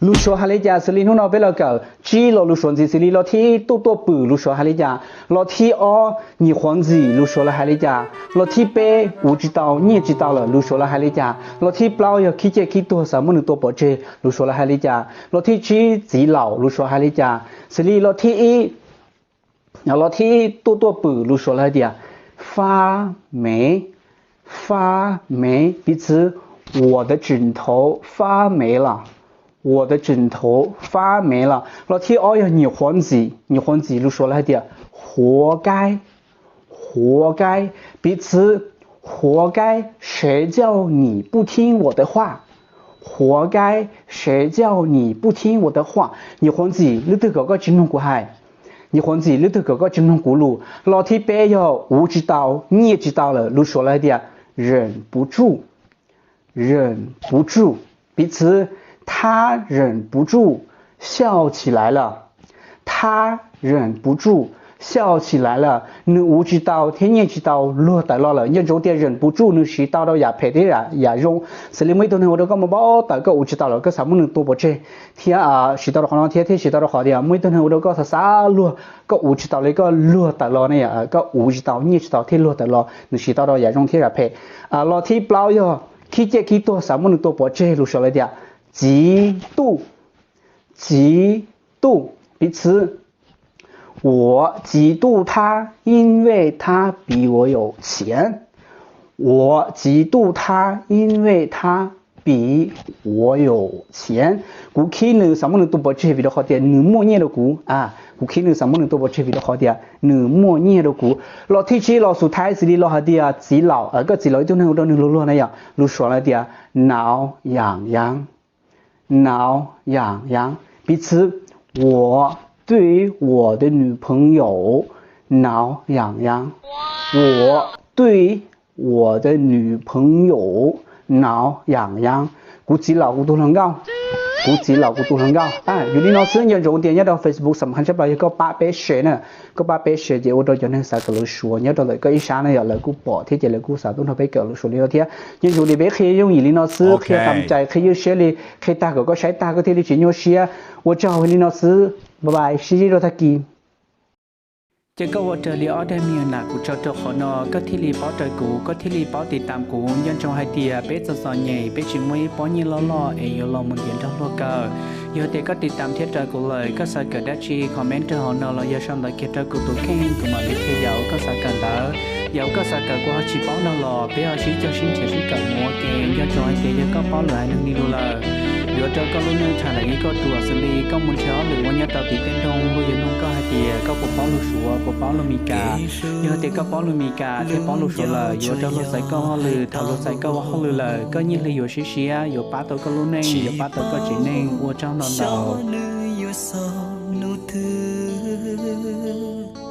Lus Suav hais li cas? Xws li hnub no peb los kawm tsib lo lus Suav ntxiv, xws li lo thib ib tuj tuaj pwm lus Suav hais li cas, lo thib ob nyim qhuav ntxim lus Suav lawv hais li cas, lo thib peb ua tsis tau nyiaj tsis tau lawm lus Suav lawv hais li cas, lo thib plaub yog khib ciaj khib tuag xav muab nws tua pov tseg lus Suav lawv hais li cas, lo thib tsib txiv laus lus Suav hais li cas, xws li lo thib ib lo thib ib tuaj tuaj pwm lus Suav lawv hais tias fab mev, fab mev, piv txwv 我的枕头发霉了, 我的枕头发霉了. Lo thib ob yog nyim qhuav ntxim, nyim qhuav ntxim lus Suav lawv hais tias 活该, 活该, piv txwv 活该, 谁叫你不听我的话, 活该, 谁叫你不听我的话. Nyim qhuav ntxim leej twg kom koj tsis mloog kuv hais, nyim qhuav ntxim leej twg kom koj tsis mloog kuv lus. Lo thib peb yog ua tsis tau nyiaj tsis tau lawm lus Suav lawv hais tias 忍不住, 忍不住, piv txwv 他忍不住笑起来了, 他忍不住笑起来了, nws ua tsis tau thiab nyiaj tsis tau luag tawm los lawm. Nco ntsoov tias 忍不住 nws siv tau rau yam phem thiab yam zoo. Xws li muaj ib tug neeg ua rau koj mob mob tawm koj ua tsis tau lawm koj xav muab nws tua pov tseg, thiab siv tau rau qhov no thiab, thiab siv tau rau qhov tias muaj ib tug neeg ua rau koj xav xav luag, koj ua tsis tau li koj luag tawm los ne, koj ua tsis tau nyiaj tsis tau thiab luag tawm los, nws siv tau rau yam zoo thiab yam phem. Lo thib plaub yog khib ciaj khib tuag xav muab nws tua pov tseg lus Suav lawv tias 极度, 极度, piv txwv 我嫉妒他，因为他比我有钱。我嫉妒他，因为他比我有钱。Kuv khib nws xav muab nws tua pov tseg vim rau qhov tias nws muaj nyiaj dua kuv. Kuv khib nws xav muab nws tua pov tseg vim rau qhov tias nws muaj nyiaj dua kuv. Lo thib tsib lo xus thaib xws li lo hais tias txiv laus, koj txiv laus ib tug neeg ua rau nws luag luag na yom, lus Suav lawv tias 挠痒痒, piv txwv 我对我的女朋友挠痒痒，我对我的女朋友挠痒痒。Kuv txiv laus kuv tus hluas nkauj, kuv txiv laus kuv tus hluas nkauj. Yog li no xwb, nco ntsoov tias nyob rau Facebook xam khaj tsab plaws yog koj pab peb share na, koj pab peb share ces ua rau cov neeg xav kawm lus Suav nyob rau ntawm koj ib sab na yom, lawv kuj pom thiab ces lawv kuj xav tuaj nrog peb kawm lus Suav li no thiab. Nco ntsoov tias peb qhia yooj yim li no xwb, qhia txaus cai, qhia ywj siab li, qhia tag kom koj saib tag koj thiaj li tsis nyuaj siab. Ua tsaug li no xwb, bye bye, sib ntsib rau tag kis. Ces koj ua raws li ob daim me nyuam nam kuv tso rau qhov no, koj thiaj li paub raws kuv, koj thiaj li paub tiv tam kuv. Nco ntsoov hais tias peb txom txom nyem, peb tsis muaj ib pob nyiaj loj loj es yuav los mus ntiav nrog luag kawm. Yog tias koj tiv tam thiab raws kuv lawm, koj xav kawm dab tsi comment rau hauv no los yog sau ntawv kiag rau kuv tus kheej, kuv mam li qhia yam uas koj xav kawm ntawd. Yam uas koj xav kawm kuv ho tsis paub no los peb ho sib cog sib nrhiav sib kawm mus ua ke. Nco ntsoov hais tias yog koj paub lwm haiv neeg li lus lawm, yuav rau koj lub neej tham daim ib kauj ruam xws li koj mus nrhiav hauj lwm ua nyob rau tim tej nroog, luag yuav nug koj hais tias koj puas paub lus Suav, puas paub lus Mis Kas. Yog tias koj paub lus Mis Kas thiab paub lus Suav lawm, yuav rau luag txais koj hauj lwm, thaum luag txais koj ua hauj lwm lawm, koj nyiaj hli yuav siab siab, yuav pab tau koj lub neej, yuav pab tau koj tsev neeg. Ua tsaug ntau ntau.